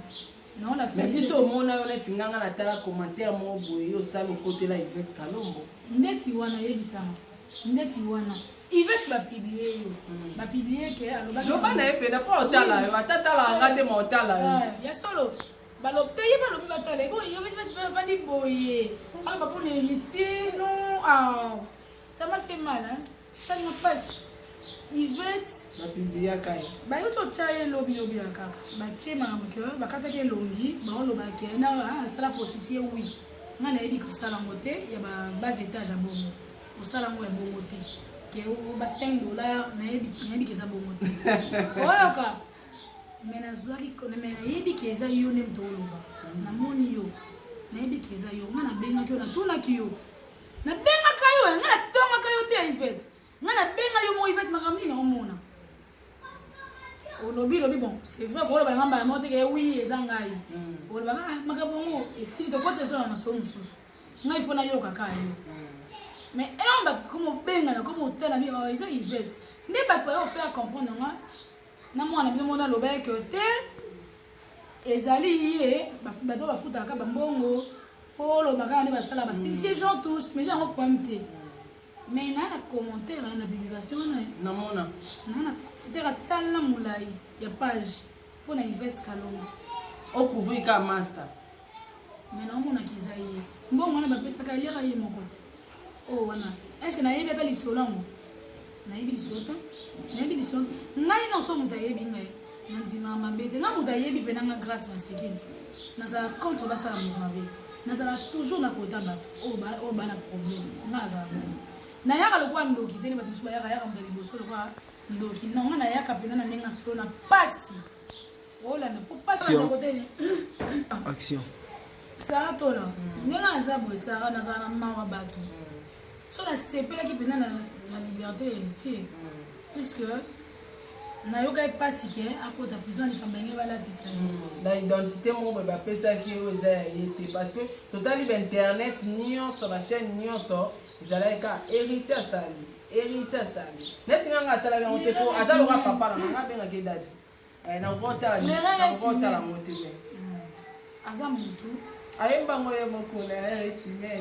Mais biso omona yo neti nganga, natala commentaire moko boye, yo osala okotela Yvette Kalombo. Ndeti wana, yebisanga, ndeti wana Yvette bapublier yo, bapublier ke alobaki. Loba na ye mpena mpo otala yo, ata talaka nga te, ma otala yo. Ya solo, balobi te, ye balobi batala ye boye, bavandi boye, aloba mpona Héritier. Non, ah, ça m'a fait mal, hein, salinga mpasi Yvette. Bapubliaka ye. Bayuti otya ye lobi lobi ya kaka batie makambo ke bakataki elongi, baoloba ke na asala prostitue. Oui, nga nayebi kosala yango te, ya bas étage ya bongo, kosala yango ya bongo te, ke ba 5 $, nayebi ke eza bongo te, oyoka? Me nazwaki, me nayebi ke eza yo nde moto oloba. Namoni yo, nayebi ke eza yo. Nga nabengaki yo, natunaki yo, nabengaka yo, nga natongaka yo te ya Yvette. Nga nabenga yo moko: "Yvette, makambo nini naomona?" Olobi lobi, bon, c'est vrai, koloba nanga mbala moko teke: "Oui, eza ngai." Olobaka: "Ah, makambo yango esili, tokotisa so na masolo mosusu." Ngai fo nayoka kaka yo, mais heure bato koma obengana, koma otala bi, oh, eza Yvette nde bato bayo faire comprendre nga na mwana bino mona aloba eke te, ezali ye. Bato bafutaka bambongo po oloba kaka nde basala basilisi Jean tous, mais eza yango problème te. Mais naa na commentaire na publication wana. Namona. Naa na commentaire atala molai ya page mpo na Yvette Kalongo. Ocouvrir ka master. Mais naomonaki eza ye, mbongo wana bapesaka eliaka ye moko te. Oyo wana, est ce que nayebi ata lisolo yango? Nayebi lisolo te, nayebi lisolo ngai nyonso. Moto ayebi ngai, nandimaka mabe te. Nga moto ayebi mpe nanga Grâce Masikini, nazala contre basala moto mabe, nazala toujours na kota bato oyo bana problème. Nga nazala bongo, nayaka lokola ndoki te, nde bato mosusu bayaka yaka moto ya liboso lokola ndoki. Non, nga nayaka mpena na ndenge solo na pasi, olanda? Po pasi na koteni. Action. Sara Tola, ndenge naza boye, Sara, nazala na mawa bato. So nasepelaki mpenza na liberté Héritier, puisque Nayokaki mpasi ke akota prison, likambo yange balatisa ye. Na identité moko boye bapesaki ye oyo eza ya ye te, parce que totali bainternet nyonso, bachaîne nyonso ezalaki kaka Héritier asali, Héritier asali. Neti nganga atalaki yango te, po aza loka papa na nga, abengaki daddy. Nakotala yango te, me Aza motu. Ayembango ye moko na Héritier.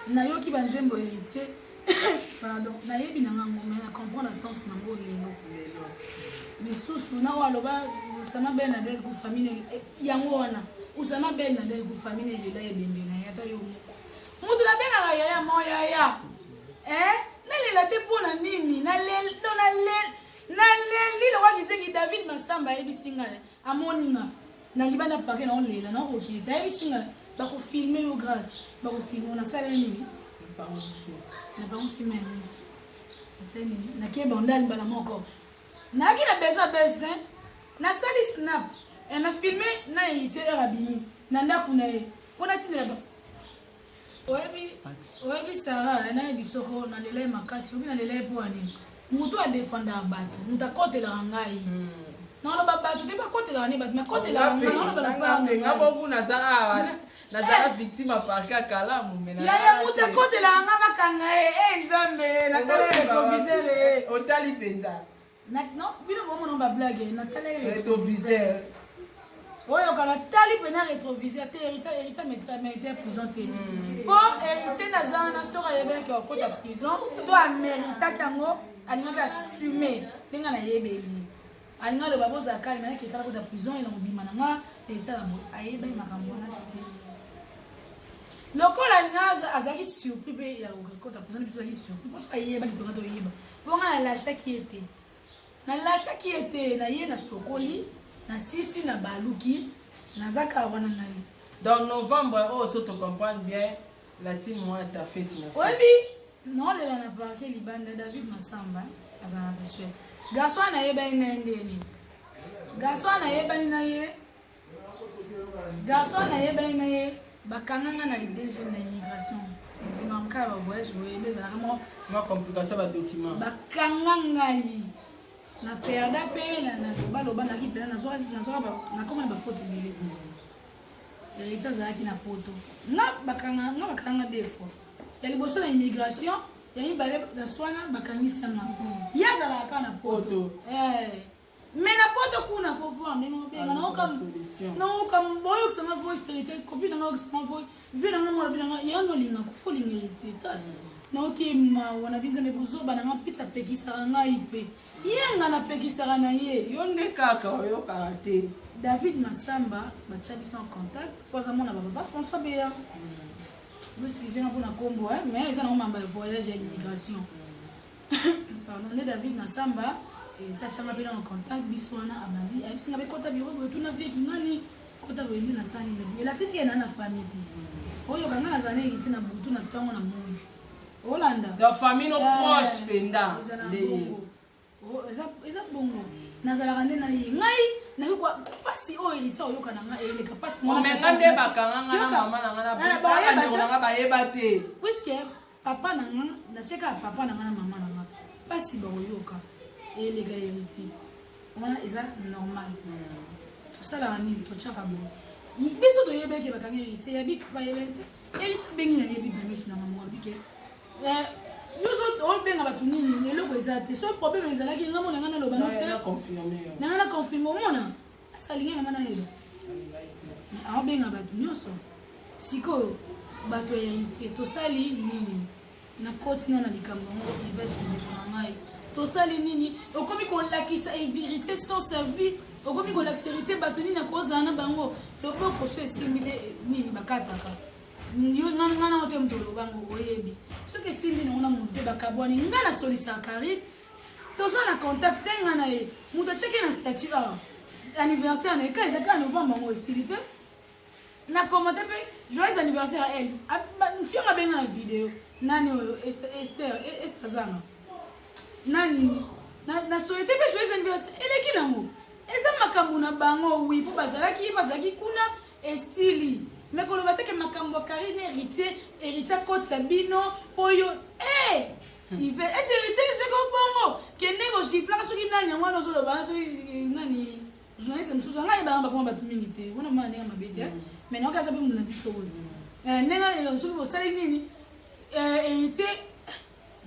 Nayoki banzembo Héritier, pardon, nayebi na ngango, mais na comprendre sens nango lelo. Lelo. Misusu na oyo aloba Usama Ben Laden ku famille yango wana, Usama Ben Laden ku famille elela ebembe na ye. Ata yo moko moto nabengaka yaya mo yaya, nalela te. Mpo na nini naleli lokwa kizengi? David Masamba ayebisi ngai, amoni nga na libanda parquet, naolela, naokoki te. Ayebisi ngai: "Bakofilmer yo, Grâce, bakofilmer." Nasala nini? Na bango nsima ya miso, nasali nini? Nakei bandali mbala moko, nayaki na besoin bese te. Nasali snap, na filme na Héritier ere abimi na ndako na ye mpo natindela. Oyebi, oyebi Sara, nayebi soko nalela ye makasi. Oyebi nalela ye mpo ya nini? Moto adefendaka bato, moto akotelaka ngai. Naloba bato te, bakotelaka ne bato, makotelaka ngai. Naloba nga boku naza awa, nazala victime ya parquet Kalamu. Yaya, moto akotelaka nga, bakanga ye. E Nzambe, natala rétroviseur. Otali mpenza? Non, bino bomona bablague. Natala ye rétroviseur. Oyoka, natali mpena rétroviseur te. Héritier mérite prison te, mpo Héritier naza wana, soki ayebelaki akota prison to ameritaki yango, alingaki assume ndenge nayebeli. Alingi aloba: "Bozala calme, nakekala kota prison, ye na kobima na nga esala boye." Ayebaki makambo wana te. Lokola alinga, azalaki surpris mpe ya kokota prison. Biso azalaki surpris mpo soki ayebaki, tonga toyeba. Mpo nga nalashaki ye te, nalashaki ye te. Na ye nasokoli, nasisi, na baluki, naza kaka wana na ye. Donc novembre oyo, so tocomprendre bien, la team Mwata fête na. Oyebi, naolela na parquet libanda, David Masamba azala na biso. Garçon wana ayebani na ye ndeni? Garçon wana ayebani na ye, garçon wana ayebani na ye. Bakanganga na DG na immigration, makambo ya bavoyage boye ezalaka moko. Mwa complication, badocument. Bakanga ngai na perda mpe nalobaloba, naki mpena nakoma na bafaute ebele. Héritier azalaki na poto, nga bakanga deux fois. Ya liboso na immigration, ya mibale na swana bakangisanga. Ye azalaka kaka na poto, mais na poto kuna faut voir ndenge obenga. Naoka boyokisanga voice, Héritier copine nanga oyokisanga voice, vie nanga mwana binanga ya nolinga kofa olinga Héritier. Naoki mawa na binzambe, buzoba nanga mpesa apekisaka ngai mpe ye nga napekisaka na ye. Yo nde kaka oyokaka te. David Masamba batya biso en contact mpo aza mwana bapapa François Beya. Boexcuse nga mpona nkombo, mais eza nango mamba ya voyage ya immigration, pardon. Nde David Masamba atianga mpe na contact biso wana, abandi ayebisinga mpe: "Kota bureau boye, tuna vie kingani, kota boye." Nde nasali nini? Elakisi tike na famille te. Oyoka, nga nazala na Héritier na butu, na ntongo, na moi. Olanda. Donc famille no proche mpenza. Ezala bongo, eza bongo. Nazalaka nde na ye. Ngai nayoki mpasi oyo Héritier oyoka na ngai eleka mpasi. Omenga nde bakanga nga na mama na nga na bandeko na nga, bayeba te. Puisque papa na nga, natieka papa na nga na mama na nga, mpasi bakoyoka eleka Héritier wana, eza normal. Tosalaka nini? Totyaka boye. Biso toyebeke bakangi Héritier, yabi bayebe te. Héritier abengi na yebi na miso nanga moko, abike nyonso obenga bato nini, eloko eza te. So problème ezalaki, nga mona nga naloba no te, nanga na confirme. Omona asalingi mama nayeba, aobenga bato nyonso. Sikoyo bato ya Héritier, tosali nini? Nakoti na likambo yango. Ivete, ndeko na ngai, tosali nini? Okomi kolakisa Héritier sans sa vie, okomi kolakisa Héritier bato nini akozala na bango. Loboko so esimbi te nini bakataka yo. Nga nango te, moto olobango oyebi soki esimbi nango na motu te, bakabwani. Nga nasolisaka Karine, toza na contact te, nga na ye. Moto atiaki na statut awa anniversaire na ye ka eza kaka novembre, yango esili te. Na commenté mpe joyeux anniversaire à elle. Fionga abenga na video nani oyo, Esther, Esther azanga nani. Na souhaité mpe joyeux anniversaire. Eleki nango, eza makambo na bango. Wi, mpo bazalaki kuna, esili. Me koloba teke makambo ya Karine, Héritier, Héritier akotisa bino mpo yo e. Yvette ese seke obongo kende bogiflaka soki nani yango wana ozoloba soki nani journaliste mosusu anga yebanga bakoma bato mingi te wana mwana ndenge mabe te, mais nayoki aza mpe moto na biso oyo ndenge soki bosali nini Héritier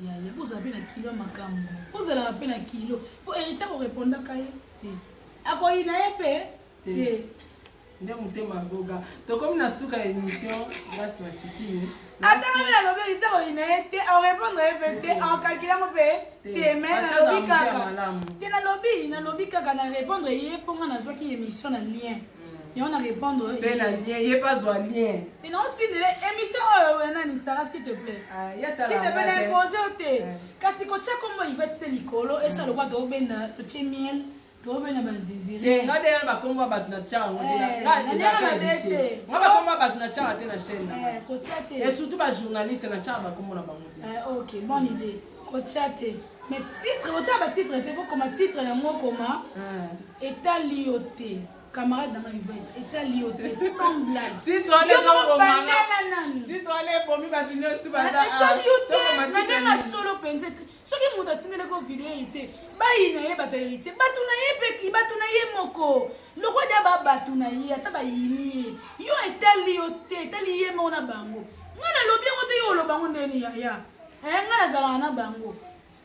yaya, bozala mpe na kilo ya makambo, bozalaka mpe na kilo, mpo Héritier akorépondaka ye te, akoyina ye mpe te. Nde motema goga. Tokomi na suka ya émission, Grâce Masikini. Atanga mpe nalobi Héritier akoyina ye te, akorépondre ye mpe te, akokalkule yango mpe te, mais nalobi kaka te, nalobi kaka na répondre ye mpo nga nazwaki émission na lien yango, na répondre. Mpe na lien, ye mpe azwa lien. Te, naotindele émission oyo ya nani, Sara, s'il te plaît, s'il te plaît, na impose yo te, kasi kotia kombo Ivete te likolo, esa lokwa toobenda, totie miel, toobenda banzinziri. Nga nde bakombo ya bato na tia yango te, nga bakombo ya bato na tiaka te na chaîne na. Kotia te. Et surtout bajournaliste, na tiaka bakombo na bango te. Ok, bonne idée, kotia te, mais titre, kotia batitre te, bokoma titre yango, koma etali yo te, camarade nanga Ivete, etali yo te, sans blague. Bandela nanu. Titre wana ebomi bato nyonso baza. Etali yo te na ndenge solo mpenza. Soki moto atindelaki video Héritier, bayina ye, bato ya Héritier, bato na ye mpe bato na ye moko, lokola dia ba bato na ye, ata bayini ye, yo etali yo te, etali ye moko na bango. Nga nalobi yango te, yo oloba yango ndeni yaya. Nga nazalaka na bango,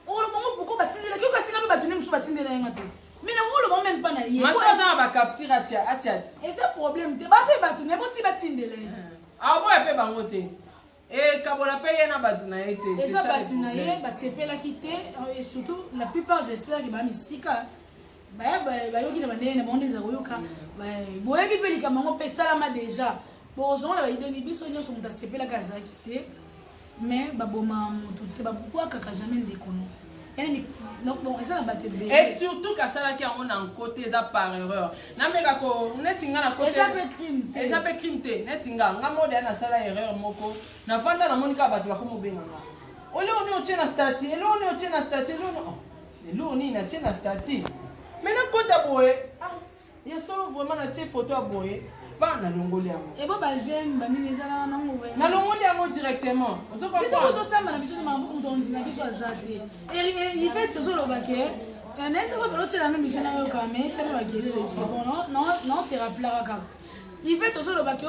oloba yango pourquoi batindelaki yo? Kasi nga mpe bato nde mosusu batindela ye nga te, mais nango oloba même mpa na ye. Masa na bacapture atia atia. Eza problème te, bape bato na ye boti batindela ye. Aboya mpe bango te, ekabola mpe ye na bato na ye te. Eza bato na ye basepelaki te, et surtout la plupart, j'espère ke bamisika bayoki na bandenge na bango nde eza koyoka. Boyebi mpe likambo yango mpe esalama déjà, bozongo na baideni biso nyonso, moto asepelaki azalaki te, mais baboma motu te, babwakaka jamais ndeko no. Yani bon, eza na bato ebele. Et surtout kasalaki yango na nkote, eza par erreur. Nameka ko neti nga na kote. Eza mpe crime te. Eza mpe crime te. Neti nga moko deya nasala erreur moko, nafanda, namoni kaka bato bakomobenga nga: "Oleo nini otie na statut? Eloko nini otie na statut? Eloko eloko nini natie na statut?" Mais nakota boye, ah, ya solo vraiment natie photo ya boye pa, nalongoli yango. Ebo bageme banini ezalaka nango. Nalongoli yango directement. Biso po tosamba na biso te, makambo moto ondzi na biso aza te. Ivete, ozoloba ke nayebi soki ofela otyela no mission nayoka, mais tiama bakelele, c'est bon, non, se rappelaka kaka. Ivete, ozoloba ke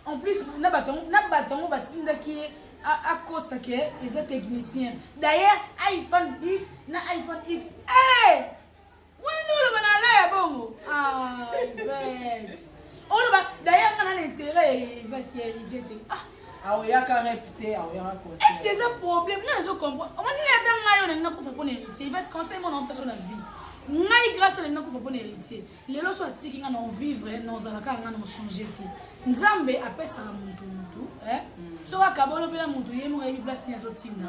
en plus na bato yango batindaki ye akosa ke eza technicien. D'ailleurs iPhone 10 na iPhone X wana nde oloba na ala ya bongo. Ivete, oloba d'ailleurs nga na intérêt Ivete ya Héritier te. Aoyaka rep te, aoyaka. Est ce que eza problème? Nga nazo comprendre omonini ata ngai oyo nalingi nakufa mpona Héritier. Ivete, conseil mo na mpesa na vie, ngai Grâce olingi nakufa mpona Héritier. Lelo so atiki nga na ovivre, na ozala kaka nga na ochange te. Nzambe apesaka motu motu, soki akabolo mpe na motu, ye moko ayebi place nini azotinda.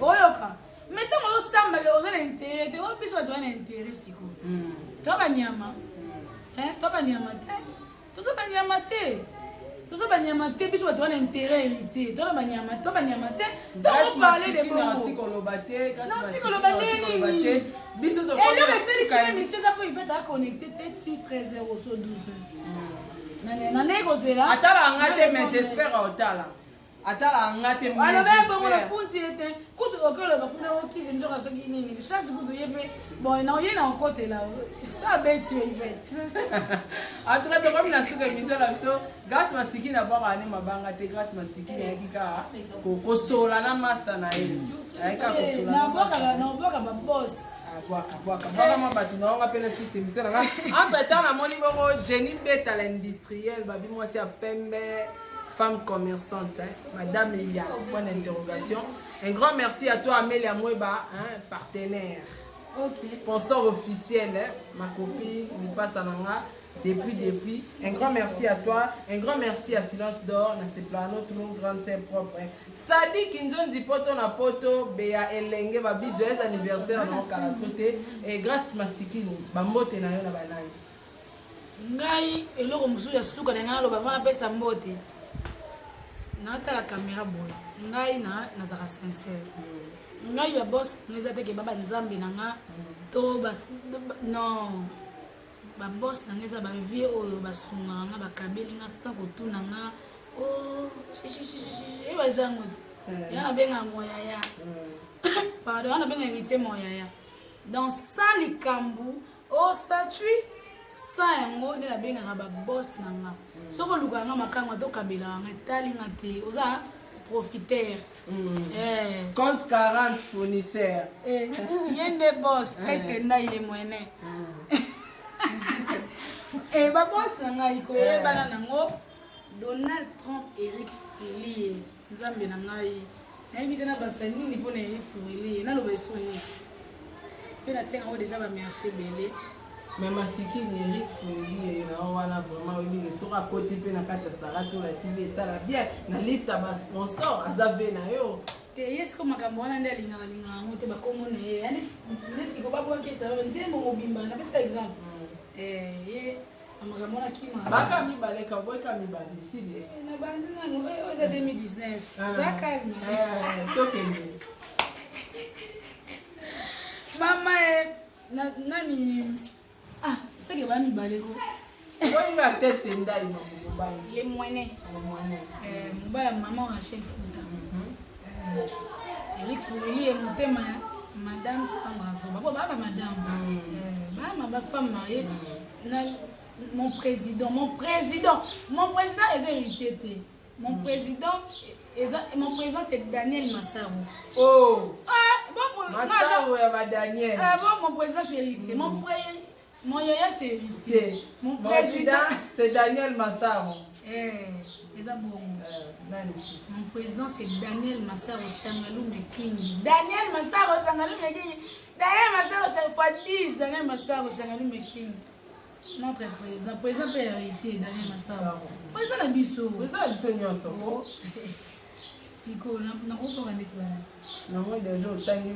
Oyoka, mais ntango ozosambaka, oza na intérêt te. Oyo biso bato baya na intérêt sikoyo, to banyama, to banyama te, toza banyama te, toza banyama te. Biso bato wana intérêt Héritier, to na banyama, to banyama te. Ntango parle de bongo, natikoloba nde nini? Eloko esalisi émission eza mpo Ivete aconnecte te ti 13 heures oso 12 heures na ndenge kozela. Atala nga te, mais j'espère otala, atala nga te. Aloba bongo na funti ye te, kutu okoloba kuna okisi nzoka soki nini chance kutu ye mpe bon na oye na okotela so abeti yo, Ivete. En tout cas, tokomi na suka émission na biso. Grâce Masikini abwaka ne mabanga te. Grâce Masikini ayaki kaka kosola na master na ye, ayaki kaka kosola. Nabwaka babos. Bwaka, bwaka, bwaka mwa bato na wanga mpe na sisi émission na nga. Entre temps, namoni bongo Jenny Beta, l'industriel, babi mwasi ya pembe, femme commerçante, hein? Madame Elia, point d'interrogation. Un grand merci à toi, Amélia Mweba, hein, partenaire, sponsor officiel, hein, ma copine Mipasa Nanga depuis. Un grand merci à toi, un grand merci à Silence d'Or, na ce plano, tout le monde, grande sœur propre. Hein. Sadi Kinzondi Poto na Poto, Bea Elenge, Babi, joyeux anniversaire, non, Kalatrote, et Grâce Masikini, Bambote na yo na banani. Ngai eloko mosusu ya suka na ngai naloba mpo napesa mbote, natala caméra boye, ngai nazalaka sincère. Ngai babos nga eza teke ba banzambe na nga to non, babos na nga eza bavie oyo basungaka nga, bakabeli nga sans kotuna nga. Oh, eba jango ti ya nabenga moyaya, pardon, ya nabenga Héritier moyaya. Donc sans likambo osatui sans yango nde nabengaka baboss na nga. Soki olukaka nga makango, atokabelaka nga, etalinga te, oza profiteur. Compte 40 fournisseur. Ye nde boss etenda ile mwene. Baboss na ngai koyebana nango, Donald Trump, Eric Felie, nzambe na ngai, nayebi te nabakisa nini mpona Eric Felie, naloba esoni mpe nasenga ngo déjà bamerci ebele. Mais masikini Eric Felie na wana, vraiment oyebi ke soki akoti mpe na kati ya Saratola TV, esala bien na liste ya basponsor, aza ve na yo. Te, ye siko makambo wana nde alingaka, alingaka yango te. Bakombo na ye neti kobabwakisa nzembo mobimba, napesika exemple. Ye makambo wana kima. Baka mibale, kabweka mibale, esili. Na banzi nanu oyo eza 2019, za calme. Tokende. Mama e nani, ah, seke baya mibale ko. Olinga te tendai mobali. Le mwene. Mwana. Mobali ya mama Rachel Futa, Eric Furili ye motema ya madame Sandra Zoba, bo baa bamadame, baa bafemme mariée. Na mon président, mon président, mon président eza Héritier te. Mon président eza, mon président c'est Daniel Massaro. Oh. Ah, bon, Massaro ya badaniel. Ah, bon, mon président c'est Héritier, mon yaya c'est Héritier, mon président c'est Daniel Massaro. Eh, eza bongo. Nani susu? Mon président c'est Daniel Massaro Changalume King. Daniel Massaro Changalume King. Daniel Massaro fois 10, Daniel Massaro Changalume King. Notre président, président mpe Héritier Daniel Massaro. Président na biso. Président na biso nyonso. Sikoyo nakopoka ndeti bana. Nango déjà otangi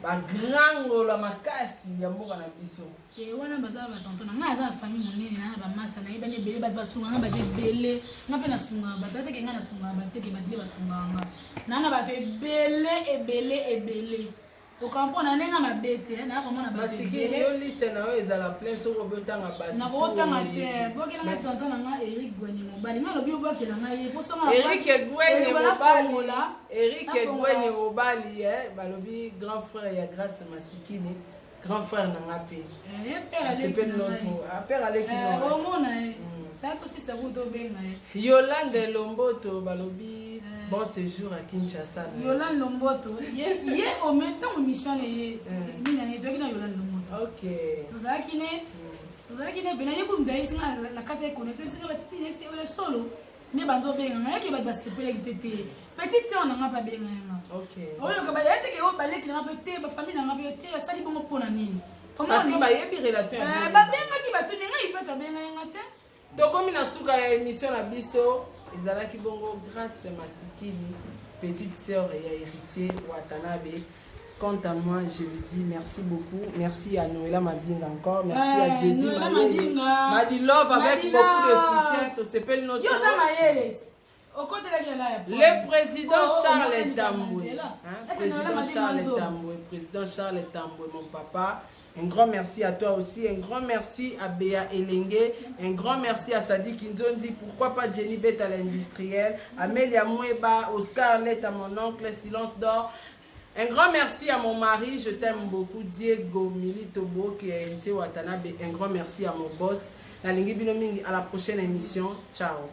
bagrand ngolo makasi ya mboka na biso. Te, wana baza batonton na ngai, aza na famille monene na bamasa nayebani ebele. Bato basungaka nga baza ebele, nga mpe nasungaka bato. Ateke ngai nasungaka bato teke, bato nde basungaka nga. Naa na bato ebele ebele ebele, okomprendre ndenge mabe te, naa vraiment na bato Masikini ebele. Yo liste na yo ezala plein soki obi otanga bato. Nakotanga te, bwakelanga tonton na nga Eric Gwenye mobali. Nga lobi obwakela ye po songa. Eric Gwenye mobali, Eric Gwenye mobali, balobi grand frère ya Grâce Masikini, grand frère na nga mpe. Père. Père aleki. Omona ye saa tosisa ku tobenga ye. Yolande Lomboto, balobi bon séjour à Kinshasa. Yolande Lomboto ye ome ntango mission na ye mingi na ye, toyaki na Yolande Lomboto. Tozalaki ne pena ye kutu ayebisi nga na kati ya connexion, bisinga batiti yebisi oyo solo nde banzo obenga nga, yaki bato basepelaki te. Te, petite sœur na nga mpe abenga ye nga. Oyoka ya teke oyo baleki na nga mpe te, bafamille na nga mpe te, asali bongo mpona nini? Parce que bayebi relation. Babengaki bato ninga, Ivete abenga ye nga te. Tokomi na suka ya émission na biso. Ezalaki bongo Grâce Masikini, petite sœur ya Héritier Watanabe. Quant à moi, je vous dis merci beaucoup. Merci à Noëlla Madinga encore. Merci à Jésus. Noëlla Madinga. Madi Love avec Madi beaucoup de Love. soutien. Tosepeli notre Yo oza mayele, okotelaki elaya. Le président Oh, Charles oh, Tamboué. Hein, Hein, président Charles Tamboué, président Charles Tamboué, mon papa. Un grand merci à toi aussi. Un grand merci à Béa Elengue. Un grand merci à Sadi Kinzondi. Pourquoi pas Jenny Bett à l'industriel. Amélia Moueba, Oscar Lett à mon oncle, Silence d'Or. Un grand merci à mon mari, je t'aime beaucoup, Diego Militobo, qui a hérité Watanabe. Un grand merci à mon boss. Nalingi bino mingi, à la prochaine émission. Ciao.